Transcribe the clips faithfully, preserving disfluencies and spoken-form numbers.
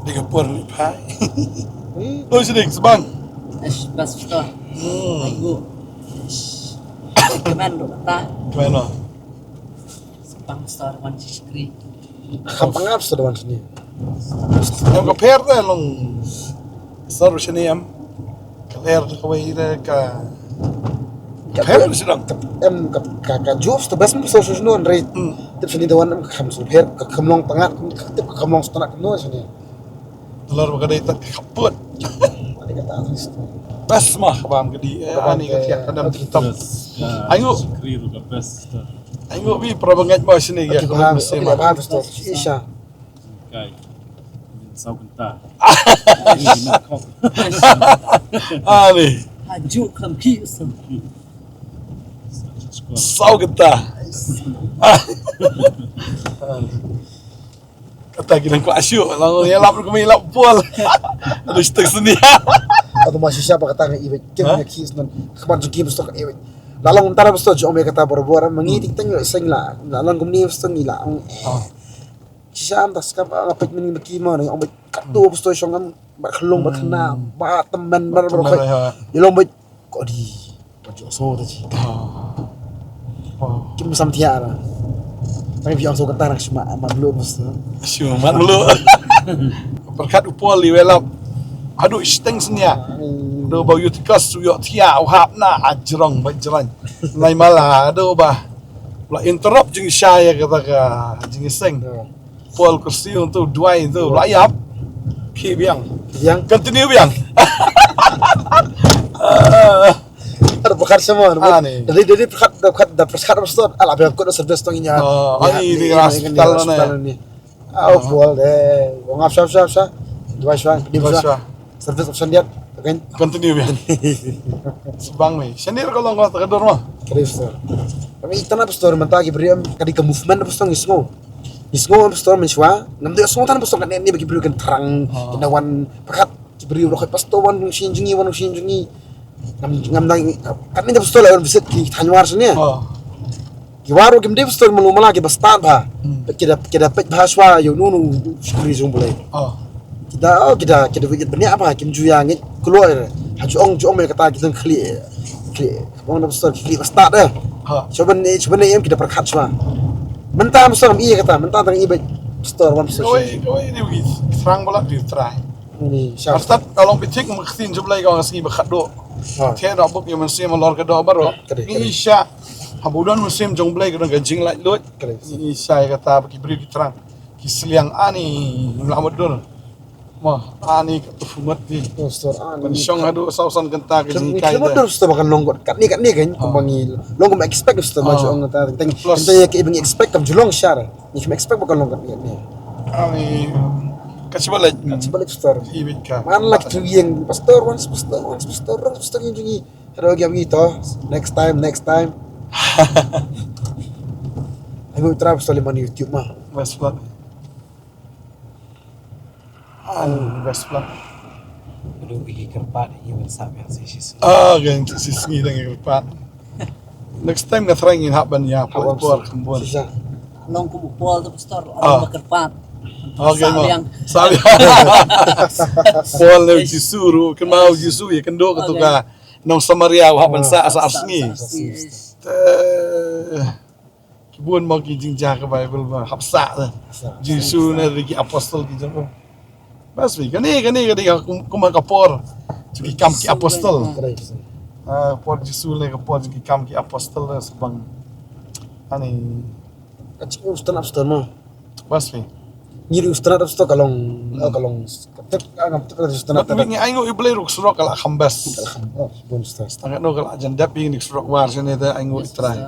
Ka por ni phai. Oi, sdang, sbang. Eish, best store. Hmm. Aiu. Eish. Kmen ruh kata. Kmen ruh. Sbang store wan shi shakri. Kham pangap store wan shini. Em ka pher te long store shini em. Ka pher te kawei te ka Ka pher shini. Em ka ka ka juice te best store shini wan rei. Hmm. Tip shini te wan em ka kham su pher ka kham long pangap ka tip ka kham long store na ka no shini. Lor ba ka dei tat ka put. Bas mah ka bam ka di, eh, ani ka thiah ka dam TikTok. Ai ngu. Shakri ruh ka best. Ai ngu bi para bangeit ba shini ya ka bam sima. Bam best. Isha. Kai. Saw kynta. Ani. Haju kham ki sam. Saw kynta. Kata ki nang kwah shuh, lang ïalap ruh kumne ïalap Paul. Aduh, shiteng seni. Kata ma shisha ba kata nga iwit kim ïa ki snon. Khmat jong ki ba stok iwit. La long tara ba stok jong me kata barabor ma ngi tik teng seng la. La long kumne ba stok ngi la. Shisha am ta skam nga pek mini ba ki ma nang ong ba katu ba stok shong am ba khlong ba khna ba temen ba ba. Ïa long ba Ko di. Ko jo so ta ji. Kim sam thiah ra. Tapi biang so kata nak sma mat lu bos tu. Sma mat lu. Perkat upol di welap. Aduh, shiteng senia. Aduh, bau yutikas tu yok thiah u hap na ajrong ba jrang. Lai mala aduh ba. La interrupt jing shai kata ka jing seng. Paul kursi untuk duai tu la ïap. Ki biang. Biang. Continue biang. Ada pekat semua. Ah, ni. Dari dari pekat pekat dah pekat apa stot. Ala biang kau service tong ini. Oh, ini di hospital ni. Au Paul de. Ngap sha sha sha. Duai sha. Di sha. Service option dia. Kan? Continue biang. Sebang ni. Sendiri kalau kau tak ada rumah. Kali stor. Kami tanah stor mentah ki beriam kadi ke movement apa stor ngisngo. Ngi sngew am pastor mynshuwa, ngam dei sngew tang pastor katne ne ba ki briew kin thrang, kin da wan pyrkhat ki briew ruh, pastor wan rung shin jong ngi, wan rung shin jong ngi. Ngam ngam dang katne da pastor la wan visit ki thaiñ war shane. Ki war ruh kim dei pastor malu mala kiba stad bha. Ki da ki da peit bha shuwa ïa uno uno u shakri jong U Blei. Ki da, oh, ki da, ki da wikit bniah bha, kim ju ïa ngeit kloi. Ha ju ong, ju ong me kata ki dang khlieh. Khlieh. Ong da pastor ki khlieh ba stad eh. Shuwa ban ne, shuwa ban ne em ki da pyrkhat shuwa. Mynta pastor ngam i kata, mynta tang i ba pastor wan pastor. Kawei, kawei ni wikit. Thrang ba la di trai. Ni sha. Stad ka long bitik ma ktien jong U Blei ka ong sngi ba khatduh. Te da buk ïa mynsiem halor ka doh baroh. Ngi sha. Haba u don mynsiem jong U Blei ka don ka jinglaitluid. Ngi sha ïa kata ba ki briew ki thrang. Ki sliang ani ngim lah mutdur. Mo, ani ka tu fumat ni. Pastor ani. Ban shong haduh saw san kynta ka jinghikai. Ki mutdur pastor ba kan long kot katne katne kan kumba ngi long kumba expect pastor ba shong kynta teng teng ïa ki ba ngi expect kam ju long shar. Ngi kam expect ba kan long katne katne. Ani ka chibalek. Ka chibalek pastor. Iwit ka. Man la ki tu ïeng pastor once pastor once pastor once pastor ïeng jong ngi. Hero ïa ngi to. Next time, next time. Ai ngu try pastor lem man YouTube ma. Best vlog. An best vlog. Aduh, i kyrpad i ban sap ïa si si. Ah, gan si sngi dang kyrpad. Next time nga try ngin hap ban ïa por por kembon. Long kum u Paul tu pastor, long ba kyrpad. Okay, ma. Sap ïa. Paul ne Jisu ruh, kynmaw Jisu ïa kynduh ka tu ka nong Samaria u hap ban sah sa sngi. Te ki bun mo ki jingjia ka Bible ba hap sah te. Jisu ne ri ki apostol ki jong u. Bas wi kane kane kane ka kum ka por jong ki kam ki apostol. Ah, por Jisu ne ka por jong ki kam ki apostol ne sebang. Ani ka chi u stand up stand mo. Bas wi. Ngi ri u stand up stand ka long ka long. Ka tek ka ngam tek ka stand up. Ngi ai ngu i Blei ruh surok ka la kham bas. Ka la kham bas. Bun stand. Tang no ka la jan dep i ngi surok war shane te ai ngu i trai.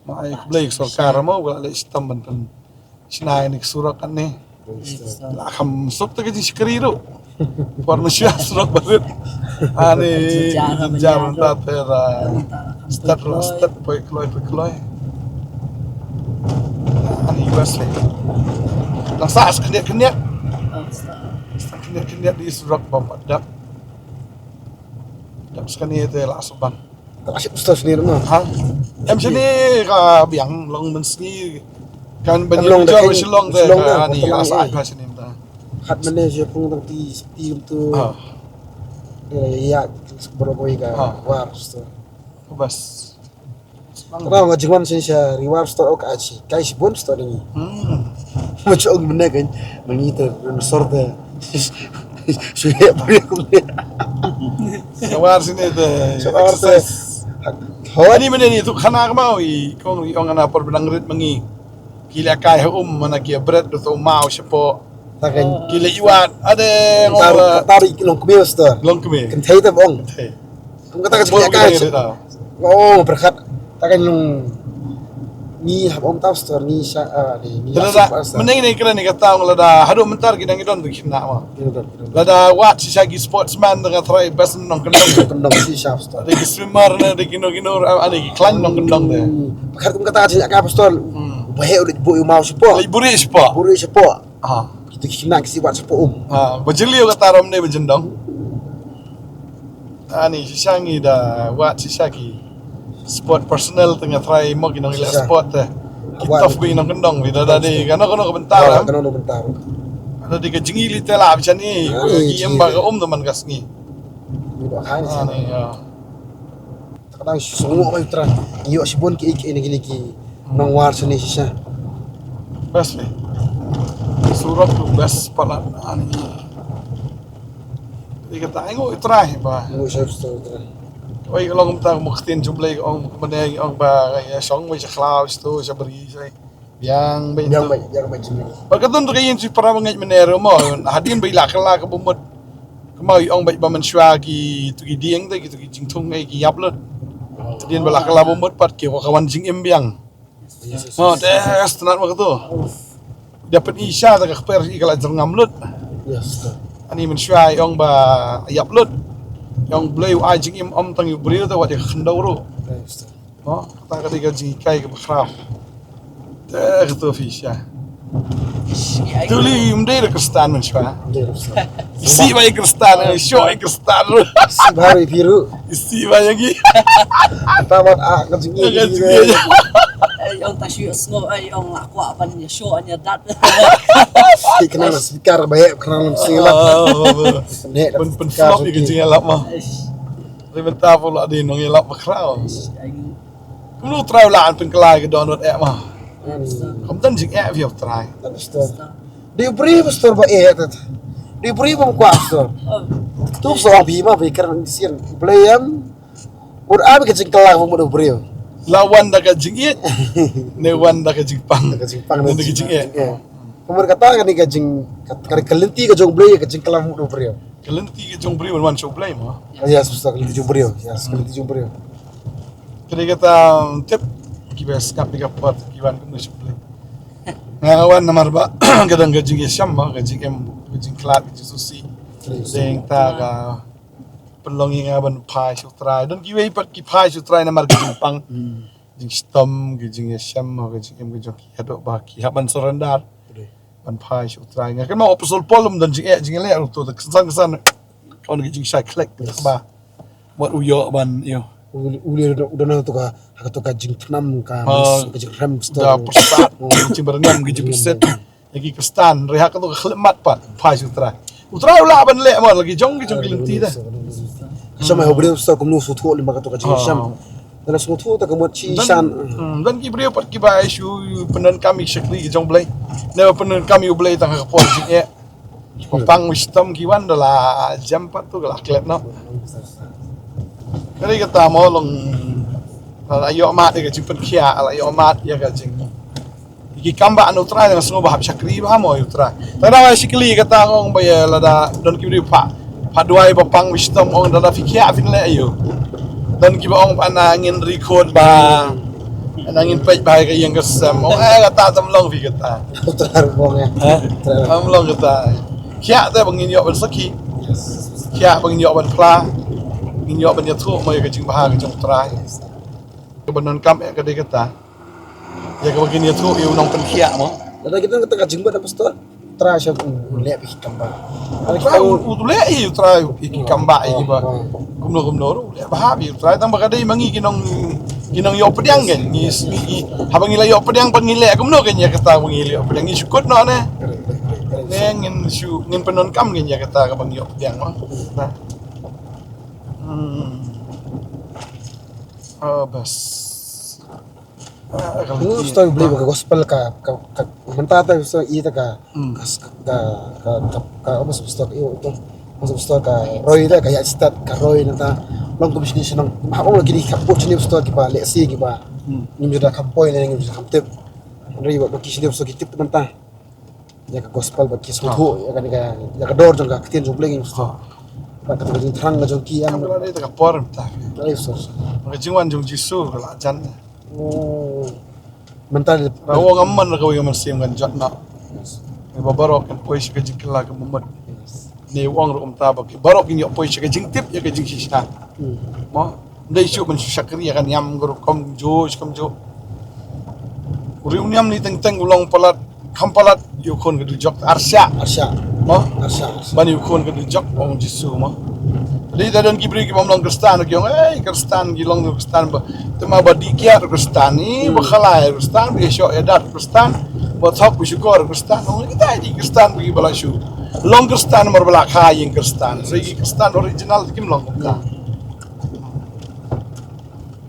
Ma ai Blei sorkar mo ka la leh stam ban pen. Shna i ngi surok kan ne. La kham suk te ka jingshakri ruh. Por ma shuwa surok barit. Ani jar mynta te ra stad la stad poi kloi poi kloi. Ani bas le. Lang sa khyndiat khyndiat. Sa khyndiat khyndiat di surok ba pat dap. Dap skani te la suban. Ka la shit bus sini rumah. Ha? Em sini ka biang long mynsngi. Kan ban long jor Shillong te. Ani la sa ka sini mynta. Kat mane je pung tang ti ti tu. Ha. Ya, baroh kawei ka. Ha. War store. Bas. Kata nga jingwan shisha Reward Store, ok, achi kai shibun store ni. Hmm. Macam ong mane kan, mangi tu store tu. Sudah boleh aku. Sawar sini tu. Sawar tu. Exercise. Hoi. Ani mane ni tu khana ka mau i kong i ong ana por benang rit mangi. Ki leh kai ha um mana ki bret du tu mau shapoh. Takan. Ki leh iwat. Ada ngong. Tar tar long kmie store. Long kmie. Kan thei tu bong. Thei. Kum kata ka jingïalehkai. Oh, berkat. Takan nung ni hap om tap store ni sha, ah, ni ni. Lada meneng ni kena ni kata ong lada haduh mentar ki dang idon tu kina ma. Lada wat shisha ki sportsman dengan try best nongkyndong. Kyndong shisha store. Ada ki swimmer ne, ada ki no ki no, ada ki klan nongkyndong de. Berkat kum kata ka jingïalehkai store. Bahaya udah bu mau shapoh. Lagi buri shapoh. Buri shapoh. Ah. Kita kena ki siwat shapoh um. Ah, bajiliu kata rom ne bajendong. Ani shisha ngi da wat shisha ki sport personal tengah try mo ki nong ila sport te. Ki tough bi nongkyndong bi da da di kano kano ka bentar. Kano kano bentar. Ada di ka jingi li tela bicha ni ki em ba ka um teman ka sngi. Ni ba khai ni. Ani ya. Kadang sungguh bai Trai. Ïoh shibun ki ki ni ki nongwar sini shisha. Best ni. Surok tu best palat ani. Ïa kata ai nguh ïa u Trai ba. Nguh ïa u Trai. Oi ka long mynta ka muktin jumblei ka ong ka bneng ong ba ïa shong ba sha khlaw sha tu sha bri sha. Biang ba biang ba biang ba jumblei. Ba ka don tu ka ïing sha para ba ngeit mynne ruh mo hadien ba ïa la ka la ka bumut. Ka mau ïa ong ba ba mynshuwa ki tu ki dieng te ki tu ki jingthung ai ki ïap lut. Hadien ba la ka la bumut pat ki ka wan jingim biang. Yes, yes, yes. Oh, te stunat ma katu. Dia pet isha ta ka kper i ka la jrngam lut. Yes, sir. Ani mynshuwa i ong ba ïap lut. I ong Blei u ai jingim om tang ïa u briew ta wat ïa ka khyndew ruh. Yes, sir. Oh, ta ka dei ka jinghikai ka bakhraw. Te katu phi sha. Tuli ym dei da Kristan mynshuwa. Ym dei da Kristan. Isi ba i Kristan, i shoh i Kristan. Isi ba i biru. Isi ba ïa ngi. Ta wat ah ka jingïa. Ka jingïa. Ai ong ta shu ïa sngew ai ong la kwah ban ïa shoh ïa dat. Ki kena la speaker ba heh kena la sing la. Pyn pyn flop ïa ka jingïalap ma. Ri mynta pun la dei nongïalap ba khraw. Kumno u Trai u la an pynkylla ka don wat eh ma. Kam don jingeh phi u Trai. Dei u briew pastor ba eh tat. Dei u briew bym kwah pastor. Tu pastor ong phi ma phi kren sien. Blei em. Mut abi ka jingkylla ka mut u briew. La wan da ka jingïeit. Ne wan da ka jingpang. Da ka jingpang ne da ka jingeh. Kumar kata kane ka jing kane ka lynti ka jong Blei ka jingkylla ka mut u briew. Ka lynti ka jong briew ban wan sha u Blei mo. Yes, pastor, ka lynti jong briew. Yes, ka lynti jong briew. Kane kata tip ki ba sngap ïa ka pot ki wan kum sha u Blei. Nga wan namar ba ka dang ka jingïashem mo, ka jingem, ka jingkhlad, ka jingsngewsih. Dang ta ka pynlong ïa nga ban phai sha u Trai. Don kiwei pat ki phai sha u Trai namar ka jingpang. Jingshitom, ka jingïashem, ka jingem, ka jong ki haduh ba ki hap ban surrender. Ban phai sha u Trai. Nga kynmaw Apostol Paul um don jingeh, jingeh ruh tu, kynsan kynsan. Ka on ka jingshai khlek, ba. Wat u ïoh ban, ïoh. U, u, u don tu ka, ha ka tu ka jingthnam ka, ka jingrem, da, stop. Ka jingbarngam, ka jingpyrset. Ïa ki Khristan, ri ha ka tu ka khlem mat pat, phai sha u Trai. U Trai u lah ban leh mo, la ki jong ki jong ki lynti da. Ka shong mai ha u briew sa kumno sngewthuh lyngba ka tu ka jingsham. Te la sngewthuh ta ka mut shi shan. Dan ki briew pat ki ba ai shu pyndonkam ïa ki shakri ki jong Blei. Ne ba pyndonkam ïa u Blei tang ha ka por jingeh. Ba pang ba shitom ki wan da la jem pat tu ka la klet noh. Ka dei kata mo long la ïoh mad ïa ka jingpynkhiah, la ïoh mad ïa ka jing Ki kam ba anu Trai nga sngew ba hap shakri ba mo ïa u Trai. Tang da wai shakri kata ngong ba ïa lada don ki briew pha. Pha duwai ba pang ba shitom ong da da phi khiah phin leh ïa u. Don ki ba ong ba na ngin record ba. Na ngin peit ba ka ïeng ka sem. Ong eh kata tam long phi kata. U Trai ruh ong eh. Tam long kata. Khiah te ba ngin ïoh ban sakhi. Khiah ba ngin ïoh ban phla. Ngin ïoh ban ïathuh mo ïa ka jingbha ka jong u Trai. Ka ban donkam eh ka dei kata. Ïa kaba kin ïathuh ïa u nongpynkhiah mo. Lada kita kata ka jingmut da pastor. Trai sha u leh ïa ki kam ba. Trai u leh ïa u Trai ïa ki kam ba ïa ki ba. Kumno kumno ruh u leh bha ïa u Trai tang ba ka dei ma ngi ki nong ki nong ïoh pdiang kan ngi haba ngi la ïoh pdiang pat ngi leh kumno kan ïa kata ba ngi la ïoh pdiang ngi shu kut noh ne. Ne Ngin shu, ngin pyndonkam ngin ïa kata kaba ngi ïoh pdiang, mo. Hmm. Oh, bas. Ah, ka Ngu lynti. Stoi Blei ba ka gospel ka, ka, ka, mynta ta stoi i ta ka, Hmm. ka, ka, ka, ka, ka, apa stoi i to. Apa stoi ka roi ta ka ïa stad ka roi nangta. Long kum shini shnong. Ma ong la kini ka po shini stoi kiba lehse kiba. Hmm. Ngim ju da kam poi ne ngim ju da kam tip. Roi ba ki shini stoi ki tip mynta. Ïa ka gospel ba ki sngewthuh, ïa ka, ïa ka dor jong ka ktien jong Blei ki sngewthuh. Ba ka jingthrang ka jong ki ïa. Ka la dei ta ka por mynta. Ai, sorry, sorry. Ka jingwan jong Jisu ka la jan. Oh. Mynta la ong amman ka wei ka mynsiem kan jot na. Ba baroh kan poi sha ka jingkylla ka mumut. Yes. Ne ong ruh mynta ba ki baroh kin ïoh poi sha ka jingtip ïa ka jingshisha. Hmm. Mo. Dei shu ban shu shakri ïa ka niam ka rukom kumjuh kumjuh. U riewniam ni teng teng u long palat, kham palat ïa u khun ka dujok arshah. Arshah. Mo? Arshah, arshah. Ban ïa u khun ka dujok ong Jisu mo. Dei da don ki briew ki bym long Khristan ki ong, "Ei, Khristan ki long Khristan ba." Te ma ba dih kiad Khristan ni, ba khalai Khristan, ba ïa shoh ïa dat Khristan, ba thok ba shukor Khristan. Ong kita dei Khristan ba ki ba la shu long Khristan mar ba la kha ïing Khristan. So ki Khristan original kim long kumta.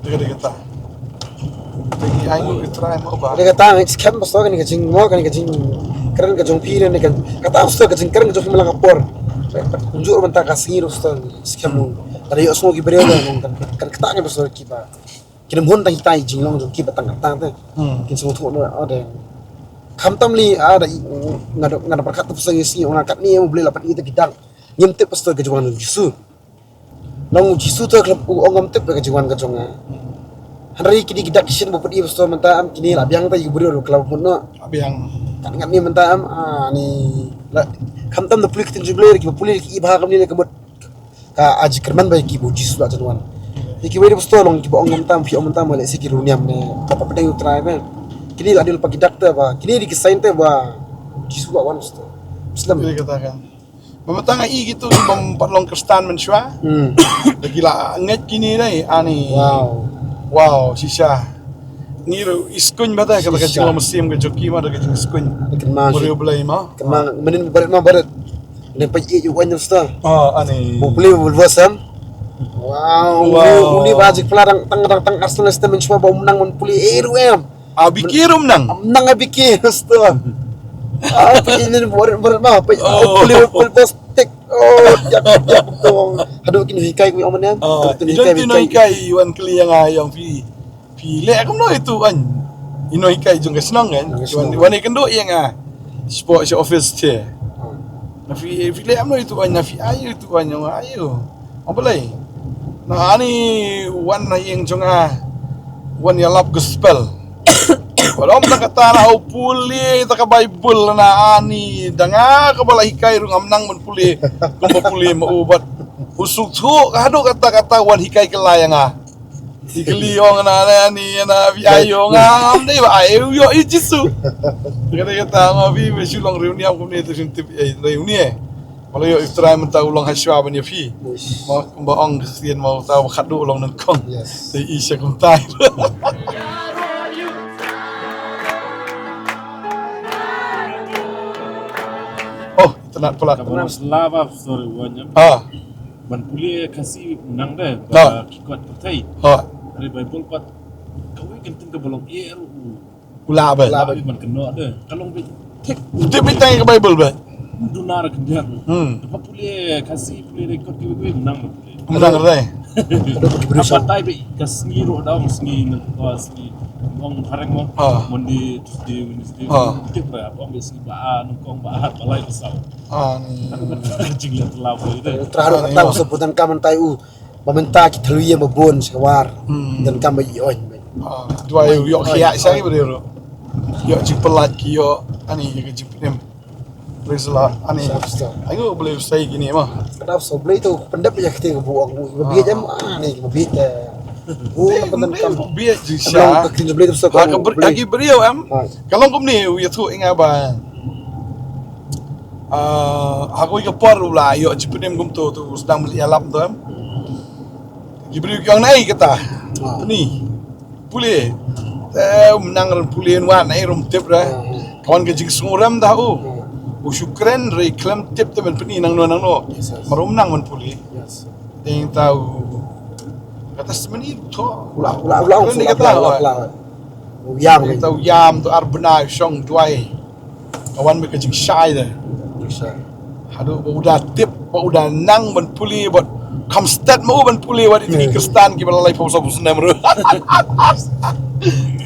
Dei kata. Dei ai ngu ki trai mo ba. Dei kata ngi skhem ba sto kane ka jingmo kane ka jingkren ka jong phi ne ka kata sto ka jingkren ka jong phi ma la ka por. Kumjuh mynta ka sngi ruh sto skhem mo. Ka dei ïohsngew ki briew ne kan kan kata ngi ba sto ki ba. Kin ym hun tang hitai jinglong jong ki ba tang kata te. Hmm. Kin sngewthuh ne ade. Khamtam li ade nga dok nga dok pyrkhat tu pasal ngi sngi ong katne mo Blei la pat ite ki dang. Ngim tip pasal ka jingwan jong Jisu. Long u Jisu te khlem u ong ngam tip ka jingwan ka jong nga. Hynrei kine ki dak ki shin ba put i pastor mynta am kine la biang ta ïa u briew ruh khlem put noh. La biang. Kat ngat ni mynta am ani la khamtam da pule ki tin juble ki ba pule ki i bha kam ni le ka mut ka aji kyrmen ba ki ba u Jisu la jan wan. Ïa ki wei da pastor long ki ba ong ngam tam phi ong mynta ma le si ki ru niam ne ka pa pdeng u trai ba. Kine la dil pa ki dak te ba kine di ki sign te ba Jisu la wan pastor. Muslim. Kine kata kan. Ba mynta nga i kitu ki bym pat long Khristan mynshuwa. Hmm. Da ki la ngeit kine dei ani. Wow. Wow, shisha. Ngi ruh i skuñ ba ta ka jingmynsiem ka jong ki ma da ka jingskun. Kynmaw. Briew Blei ma. Kynmaw mynnin barit ma barit. Ne pa i u wan sta. Ah, ani. Bu pule bu bosam. Wow. Wow. Uni ba jik pla dang tang dang tang Arsenal sta mynshuwa ba um nang man pule eh ruh em. Abi ki rum nang. Am nang abi ki sto. Ah, pa inin bor bor ma pa. Oh. Puli puli bos tik. Oh, yak yak tong. Hadu kin hikai ku aman yan. Ah, kin hikai hikai wan kli yang ayong phi. Phi le kum no itu an. Ino hikai jong ka shnong kan. Wan wan ikan do yang ah. Sport sha office che. Na phi phi le am no itu an na phi ayu itu an yang ayu. Ong balei. Na ani wan na ïing jong nga wan ïalap gospel. Balom na kata na u pule ta ka Bible na ani da nga ka ba la hikai ruh ngam nang ban pule. Kumba pule ma u bad u suk thuh ka haduh kata kata wan hikai ka la ïa nga. Ti kali ong na na ani na vi ai ong ngam dei ba ai u ïoh i Jisu. Kata kata ma vi me shu long riewniam kumne tu shu tip ai riewniam. Mala ïoh i trai mynta u long hashwa ban ïa phi. Yes. Ma kumba ong Khristian ma uta ba khadduh u long nyngkong. Yes. Te i sha kumta. Oh, itynnad palat. Ka ba slap up story wan ïa. Ah. Ban pule Khasi nang de. Ah. Ba ki kot pyrthei. Ah. Are Bible pat. Kawei kan tin ka ba long eh ruh. Kula ba. Kula ba man keno de. Ka long bit. Tik. Tik bit tang ka Bible ba. Dunar ka dia. Hmm. Apa pule Khasi pule record ki wi nang ba pule. Nang re. Apa tai be ka sngi ro da sngi na ko sngi. Mong hareng mo. Ah. Monday, Tuesday, Wednesday. Ah. Tik ba apa be sngi ba nang kong ba hat ba lai ba sau. Ah. Jing le la ba de. Terharu kata sebutan kaman tai u. Ba mynta ki thliew ïa ba bun sha ka war. Hmm. Donkam ba ïoh. Ah, duwai ïoh khia sha ki briew. Ïoh jingpyllait ki ïoh ani ïa ka jingpynim. Praise the Lord. Ani. Ai ngu Blei u sei kini ma. Ka dap so Blei tu pyndep ïa kti ka buong. Ba biet em ani ba biet. Bu ka donkam. Biet ji sha. Ka Blei tu so ka briew em. Ka long kumni u ïathuh ïa nga ba. Ah, ha kawei ka por u la ïoh jingpynim kumto tu u sdang ban ïalap to em. Ki briew ki ong nai kata. Ah. Ni. Pule. Te um nang ran pule wan nai rum tip ra. Ah. Kawan ka jingsngew rem dah u. Ah. U shu kren re khlem tip te ban pyni nangno nangno. Yes, yes. Mar um nang ban pule. Yes. Ding tau. Kata semeni to. Ula, ula, ula, ula, ula, ula, ula. U yam. Ding tau yam to ar bnai shong duai. Ka wan me ka jingshai de. Jingshai. Haduh ba u da tip, ba u da nang ban pule, ba kam stet ma u ban pule, ba di tiki Kristan ki ba la lai pau sa bu snem ru.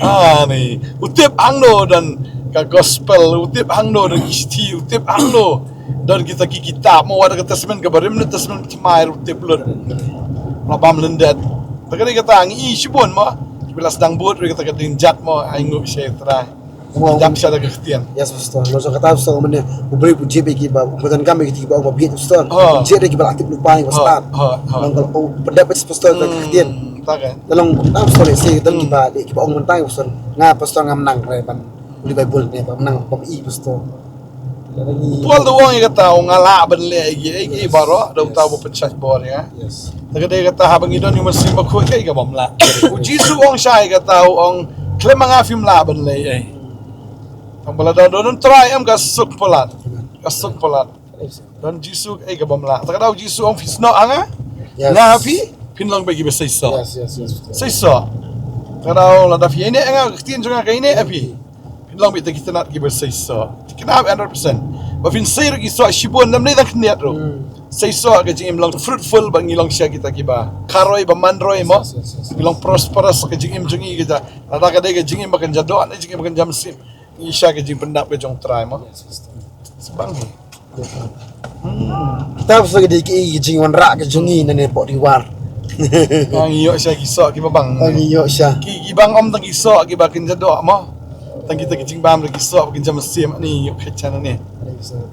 Ah, ni. U tip hangno dan ka gospel, u tip hangno dan isti, u tip hangno dan kita ki kitab, ma wada ka testament ka barim ne testament tmai u tip lut. La bam lendet. Ta ka dei kata ngi i shibun ma. Ki ba la sdang bud, kata ka ding jat ma, ai ngu shai trai. Jam sha da ka ktien. Yes, pastor. Lo so kata pastor mane u brei u jep ki ba u batan kam ki ba ba biet pastor. Jep ki ba la tip lupa ni pastor. Long ko u pedap pastor ka ktien. Ta ka. Long ta pastor se dan ki ba de ki ba ong mentang pastor. Nga pastor ngam nang re ban. Uli Bible ne ba nang ba i pastor. Paul da ong ïa kata ong nga lah ban leh ïa ki, ïa ki baroh da uta ba pynshah bor ïa. Yes. Ta ka dei kata haba ngi don ïa u Mynsiem Bakhuid ka ïa ka bym lah. U Jisu ong shai kata u ong khlem ma nga phim lah ban leh ei. Tang ba la don don Trai em ka suk palat. Ka suk palat. Don Jisu ka ïa ka bym lah. Ta ka dei u Jisu ong phi snoh ha nga. Yes. Nga ha phi phin long ba ki ba sei soh. Yes, yes, yes. Sei soh. Ta ka dei lada phi ïa ne nga ka ktien jong nga ka ïa ne ha phi. Phin long beit ki tnat ki ba sei soh. Ki kynab hundred percent. Ba phin sei ruh ki soh shibun nam ne dang khyndiat ruh. Sei soh ka jingim long fruitful ba ngi long sha kita ki ba kharoi ba man roi mo. Yes, yes, yes, yes. Ngi long prosperous ka jingim jong ngi kita. Lada ka dei ka jingim ba kan jadoh ne jingim ba kan jamsim. Ngi sha ka jingpyndap ka jong Trai mo. Yes, yes. Sbang hi. Kita pasal ka dei ki jingwanrah ka jong ngi na ne pok di war. Ngi ïoh sha ki soh ki ba bang. Ngi ïoh sha. Ki ki bang om tang ki soh ki ba kin jadoh mo. Tang kita ki jingbam ki soh kin jam sim ni ïoh kachan ni.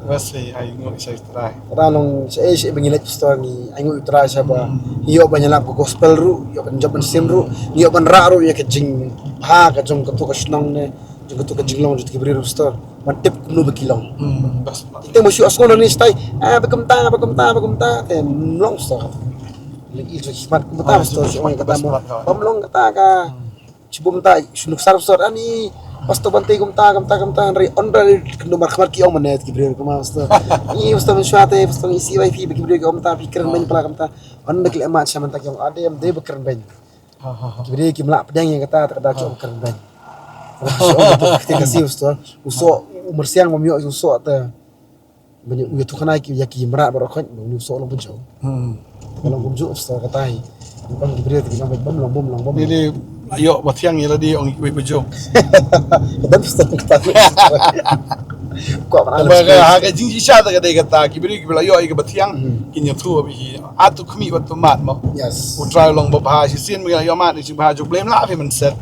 Wesley ai ngi ïoh sha Trai. Ra long sha eh sha ba ngi leh pastor ngi ai ngi ïoh Trai sha ba. Ngi ïoh ban ïalap ka gospel ruh, ïoh ban jam sim ruh, ngi ïoh ban rah ruh ïa ka jingpha ka jong ka tu ka shnong ne. Jong ka tu ka jinglong jong ki briew pastor. Ban tip kumno ba ki long. Hmm, bas. Te mo shu asngon ni stai. Ah, ba kumta, ba kumta, ba kumta. Te mlong pastor. Lagi shu smat kumta pastor shu ong kata mo. Ba mlong kata ka. Shu bum ta shu nuksar pastor ani. Pastor ban te kumta, kumta, kumta. Hynrei on ra ri kendo mar khmat ki ong mane ki briew kumta pastor. Ni pastor men shwa te pastor isi wai phi ba ki briew ki ong ta phi kren ben pala kumta. On ba ki le mat sha man ta ki ong ade em de ba kren ben. Ki briew kim lah pdiang ïa kata, ta ka da ki ong kren beiñ. Ki ong kata ka si u soh, u soh u myrsiang bym ïoh u soh ta. Beiñ u ïathuh khana ki ïa ki mrad baroh khoit, u soh long kumjuh. Ta ka long kumjuh u soh kata hi. Bym ki briew ki ong bym long bym long bym. Ni ïoh ba thiang ïa lade ong wei ba jong. Ka dang soh kata. Ko ba ha ka jingshisha ta ka dei kata ki briew ki ba la ïoh ïa ka ba thiang kin ïathuh ba hi. Atu khmih bad pynmat mo. Yes. U Trai u long babha shisien, me ïoh mad ni shisien, babha jong Blei, ym lah phi mynset.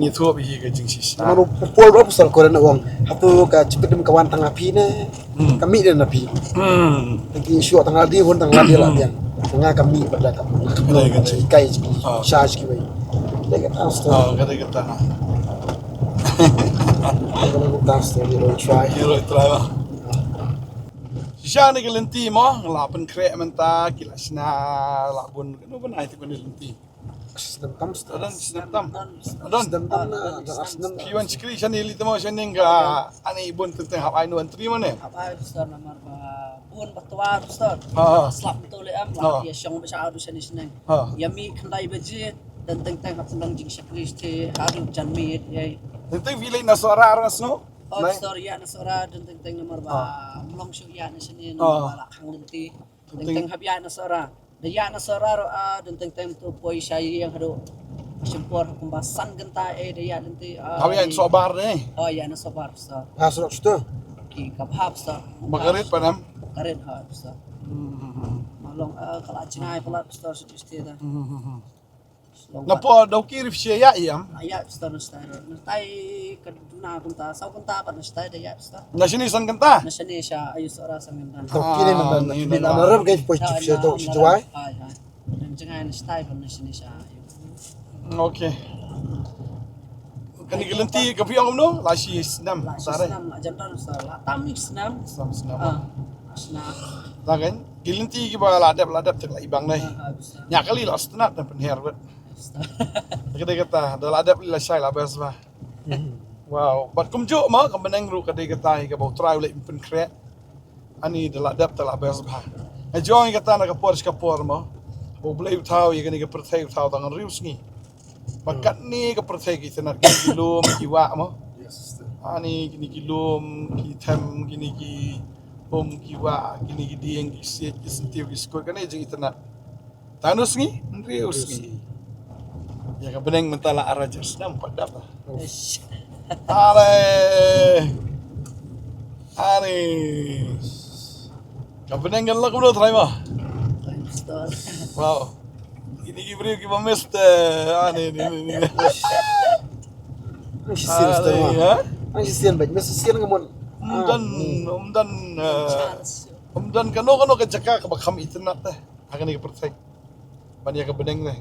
Ngi thuh bha hi ka jingshisha. Namar u Paul ruh u pasal Korinth u ong, hato ka jingpynim ka wan tang ha phi ne? Ka mih ne na phi. Tang ki shuh tang lade hun tang lade la biang. Nga ka mih bad la ka mih. Ka mih ka jinghikai jingshah jingwei. Dei kata story. Oh, ka dei kata. Ka dei kata story, Trai. Trai lah. Shisha ne ki lynti mo, nga la pynkhreh mynta, ki la shna, la bun, kano ban ai te kano lynti. Snem tam, snem tam. Don. Snem tam na, don snem. Ki wan shikri shane lynti mo shane ka, ani bun teng teng hap ai no entry mo ne. Hap ai sir namar ba bun ba twar sir. Slap to le am la ya shong ba sha adu shane shane. Ya mi khyndai baje, don teng teng hap sendang jingshakri shite, haduh janmiet, yai. Teng teng village na Sohra ar snow. Oh, sir, ïa na Sohra don teng teng namar ba mlong shu ïa na shane namar ba la khang lynti. Teng teng hap ïa na Sohra. Da ïa na Sohra ruh don teng teng tu poi sha ïing haduh shim por kumba san kynta eh da ïa lynti. Hap ïa na Sohbar ne? Oh, ïa na Sohbar sir. Ha surok shuh. Ki kap hap sir. Ba karit pa nam? Karit hap sir. Ma long ka la jingai palat sir shu shuh da. Na pdeng dawki rif shi ïa ïam. Ïa star na star. Na tai ka duna kumta, saw kumta pat na star da ïa star. Na shini san kumta. Na shini sha ayu sara san kumta. Dawki ne na na na rem gai poi chip shi do shi duai. Ai ai. Nang jangai na star na shini sha ayu. Okay. Kani ka lynti ka phi ong kumno? La shi snam. La shi snam, la jantan star. La tam snam. Snam snam. Ah. Snam. Ta kan? Ki lynti ki ba la dep la dep tak la ibang nai. Nya kali la snat na pynher wet. Ka dei kata, da la dep la shai la bes ba. Wow, bad kumjuh ma ka bneng ruh ka dei kata hi ka ba u Trai u leh pynkhreh. Ani da la dep ta la bes bha. Nga jong i kata na ka por shi ka por mo. Ba U Blei u thaw ïa kane ka pyrthei u thaw tang hynriew sngi. Ba katne ka pyrthei ki tnat kine ki lum ki wah mo. Ani kine ki lum ki them kine ki um ki wah kine ki dieng ki siej ki syntiew ki skut kane jong i tnat. Tang hynriew sngi, hynriew sngi. Ïa ka bneng mynta la ar hajar snem pat dap. Are. Are. Ka bneng kan lok bro trai ma. Wow. Ini ki briew ki ba meste. Ani ni ni ni. Ang sisian sto ma. Ang sisian ba mesti sisian ngamon. Umdan umdan umdan kano kano ka jaka ka ba kham itynnat te. Ha kane ka pyrthei. Ban ïa ka bneng ne.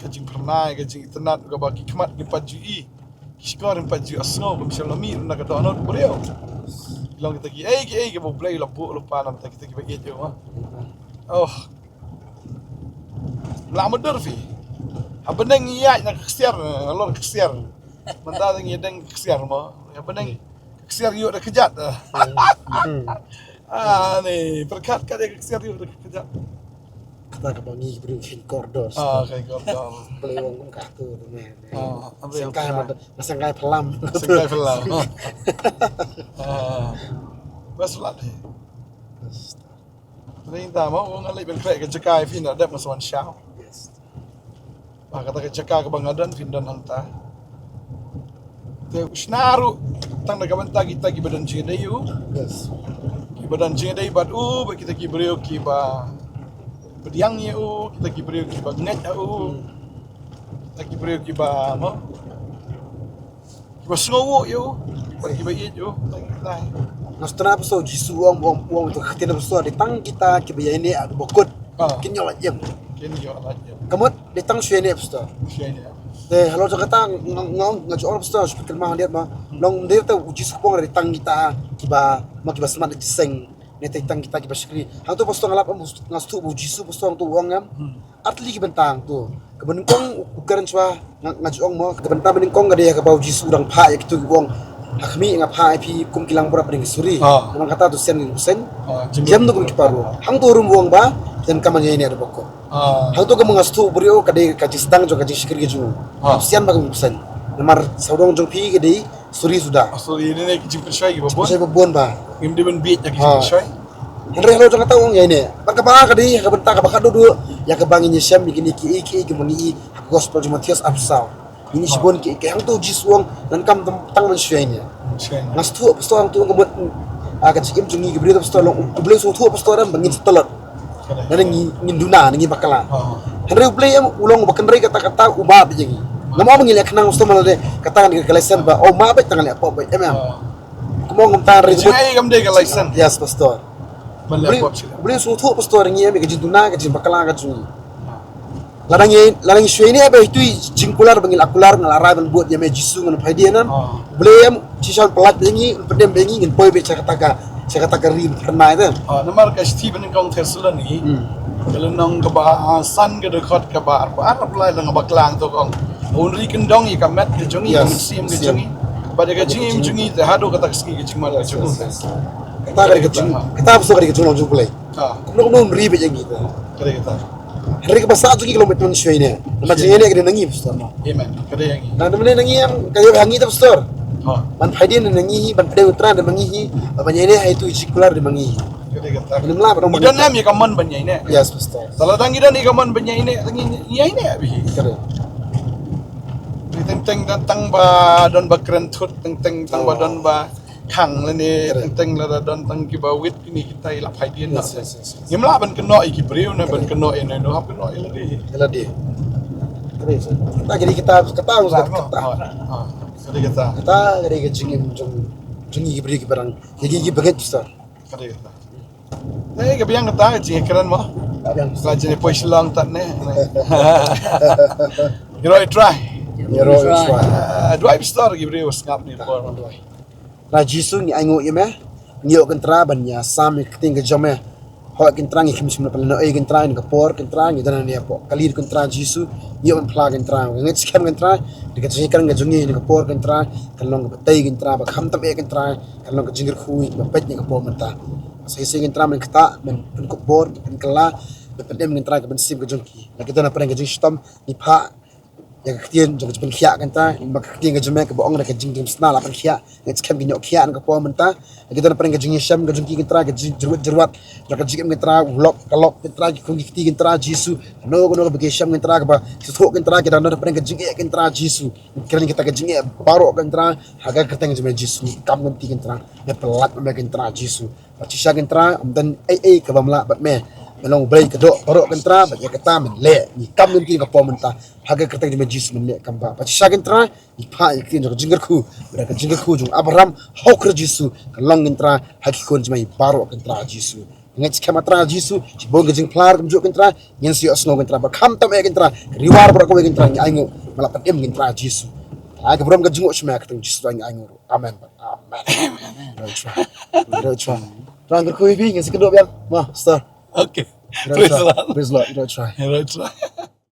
Ka jingphyrnai ka jingitynnat kaba ki khmat ki pat ju i. Ki shkor ki pat ju ïohsngew kum shem la mih na ka dohnud briew. Long kita ki ei ki ei kiba U Blei la buh lypa na kita kiba ïeit ïa u. Oh. La mudar phi. Ha bneng ïaid na ka ksiar, halor ka ksiar. Mynta dang ïa dang ka ksiar mo. Ha bneng ka ksiar ïoh da kjat. Ah, ni, pyrkhat ka dei ka ksiar ïoh da kjat. Kata ka ba ngi briew khin kordor. Ah, khin kordor. Boleh wong kum katu tu ni. Ah, ambil sengkai apa? Mata, sengkai pelam. Sengkai pelam. Ah. Bas lah deh. Ni ta mo wong alai ben krek ke jekai phi na dep mas wan shaw. Yes. Ba kata ka jaka kaba nga don phin don hangta. Te u shna ruh tang da ka bynta kita kiba don jingïadei ïa u. Yes. Kiba don jingïadei bad u ba kita ki briew kiba pdiang ïa u, kita ki briew kiba ngeit ïa u. Hmm. Kita ki briew kiba mo. Kiba sngew ïa u, kiba ïeit ïa u. Nga sngewtynnat pastor Jisu u ong, u ong, u ong, to ktien pastor, dei tang kita kiba ïaineh ha kaba kut. Ah. Kin ïoh lait ïem. Kin ïoh lait ïem. Ka mut dei tang shu ïaineh pastor. Shu ïaineh. Te halor jong kata nga, nga, nga ju ong pastor shu pynmah handiat ma. Long dei te u Jisu u ong dei tang kita kiba, ma kiba smat jingïaseng. Ne te tang kita kiba shakri. Hangto pastor nga lap em nga sngewthuh ba u Jisu pastor hangto u ong em. Hmm. Ar tylli ki bynta hangto. Kaba nyngkong u kren shuwa nga, nga ju ong mo. Ka bynta ba nyngkong ka dei ha kaba u Jisu u dang phah ïa kito ki ong. Ha khmih nga phah ïa phi kum ki langbrot ba dang suri. Ah. Namar kata to sian ki bseiñ. Ah, jingim. Jem to kum ki paro. Hangto ruh u ong ba donkam ban ïaineh da bakut. Ah. Hangto kaba nga sngewthuh briew ka dei ka jingsdang jong ka jingshakri ka jong u. Ah. Sian ba kum ki bseiñ. Namar sawdong jong phi ka dei suri suda. Ah, suri, ine ne ki jingpynshoi kiba bun. Jingpynshoi ba bun ba. Ngim dei ban bieit ïa ki jingpynshoi. Hynrei halor jong kata u ong ïaineh. Bad kaba ka dei ka bynta kaba khatduh duh ïa kaba ngin ïashem ïa kine kiei kiei kiba ngi i ha ka gospel jong u Mathaios arphew saw. Ngin i shibun kiei kiei hangto u Jisu u ong donkam tang ban shu ïaineh. Shu ïaineh. Nga sngewthuh pastor hangto u ong ka mut, ah, ka jingim jong ngi ki briew pastor long u Blei u sngewthuh pastor em ba ngin sa tlot. Lane ngi, ngin duna, lane ngi bakla. Oh. Hynrei U Blei em u long uba kynrei kata kata u map ïa ngi. Ngam ong ba ngi leh khnang sdang lade kata ngi ka lesson ba oh map bad tang leh pop bad em em. Oh. Kumba ngam tang ri. Jingim kam dei ka lesson. Yes pastor. Ban leh pop sila. U Blei u sngewthuh pastor ngi em ka jingduna ka jingbakla ka jong ngi. Lada ngi, lada ngi shu ïaineh ba ito i jingkular ba ngi la kular nga la rai ban bud ïa me Jisu ngan phai dien em. Oh. U Blei em Shisha un pyllait bad ngi, un pyndem bad ngi, ngin poi bad sha kata ka, sha kata ka ri phyrnai te. Ah, namar ka shithi ba nyngkong Thessaloni. Hmm. Ka lynnong kaba, ah, san ka dkhot kaba arphew ar, arphew lai, lynnong kaba klang to ka ong. Un ri kyndong ïa ka met ka jong ngi, yes, ka mynsiem ka jong ngi. Bad ïa ka jingim jong ngi te haduh kata ka sngi ka jingmut ka jong u. Yes, yes. Kata ka dei ka jing, kata ka dei ka jinglong jong U Blei. Ah. Kumno kumno un ri bad ïa ngi te. Ka dei kata. Hynrei kaba sah jong ngi ka long ban shu ïaineh. Namar jingïaineh ka dei na ngi pastor mo. Amen. Ka dei na ngi. Nang dei na ngi em ka ïoh ha ngi te pastor. Ha. Ban phai dien na ngi hi, ban pdiang u Trai na ngi hi, ban ïaineh ha itu i jingkular na ngi hi. Ka dei kata. Ngi don ïa ka mon ban ïaineh. Yes pastor. Te lada ngi don ïa ka mon ban ïaineh, ngi ïaineh bha hi. Ka dei. Teng teng tang ba don ba kren thut, teng teng tang ba don ba khang lane teng teng lada don tang kiba wit kine kita i la phai dien. Yes, yes, yes, yes. Ngim lah ban kynnoh ïa ki briew ne ban kynnoh ïa ne no hap kynnoh ïa lade. Ïa lade. Kata ka dei kita, kata ka dei kita. Kata ka dei ka jingim jong, jong ngi ki briew kiba dang, ïa ki, kiba ngeit pastor. Ka dei kata. Te ka biang kata ka jingkren mo. Ka jingpoi Shillong tad ne. Ïaroh i Trai. Ïaroh i Trai. Duwai pastor ki briew sngap ne por. Trai Jisu ngi ainguh ïa me. Ngi ïoh kynta ban ïa sam ïa ka ktien ka jong me. Hok Kynrad, ngi kham shym la pynlehnohei Kynrad, ïa kane ka por Kynrad, ngi don hangne hapoh kali Kynrad Jisu, ngi ïoh ban phla Kynrad, nga ngeit skhem Kynrad, da ka jingïakren ka jong ngi ha kane ka por Kynrad, kan long kaba tei Kynrad, ba khamtam eh Kynrad, kan long ka jingkyrkhu, ba peit ïa ka por mynta. Sa shisien Kynrad men ktah, men pynkup bor, men kylla, men pynim Kynrad ka mynsiem ka jong ki. La ki don hapdeng ka jingshitom, ngi phah ïa ka ktien jong ka jingpynkhiah Kynrad, ba ka ktien ka jong me kaba ong da ka jingdum sna la pynkhiah, ngi skhem ki ñiuh khiah na ka por mynta. Ki don hapdeng ka jingïashem ka jong ki Kynrad, ka jingjyrwat jyrwat jong ka jingim Kynrad, u lok ka lok Kynrad, ki khun ki kti Kynrad Jisu, kano kano kaba ki shem Kynrad, kaba ki sngewthuh Kynrad, ki dang don hapdeng ka jingeh Kynrad Jisu. Kren kita ka jingeh baroh Kynrad ha ka kyrteng jong me Jisu, kam ngan ti Kynrad, me pyllait ma me Kynrad Jisu. Bad shisha Kynrad, ym don ei ei kaba ym lah bad me. Me long U Blei ka doh baroh Kynrad, bad ïa kata men leh. Ngi kam ngan ti ka por mynta, ha ka kyrteng jong me Jisu men leh kam ba. Bad shisha Kynrad, ngi phah ïa ka ktien jong ka jingkyrkhu, bad ka jingkyrkhu jong Abraham ha u Khrist Jisu, kan long Kynrad ha ki khun jong me baroh Kynrad Jisu. Nga ngeit skhem Kynrad Jisu, shibun ka jingphla kumjuh Kynrad, ngin sa ïohsngew Kynrad, ba khamtam eh Kynrad, ka riwar baroh kawei Kynrad ngi ainguh, me la pynim Kynrad Jisu. Ai ka burom ka jingnguh sha me ha ka kyrteng Jong Jisu ngi ainguh. Amen. Amen. Right try. Right try. Try kyrkhu ïa phi, ngin sa kynduh biang. Ma, star. Okay. Right Praise the try. Lord. Praise the Lord. Right try. Right try.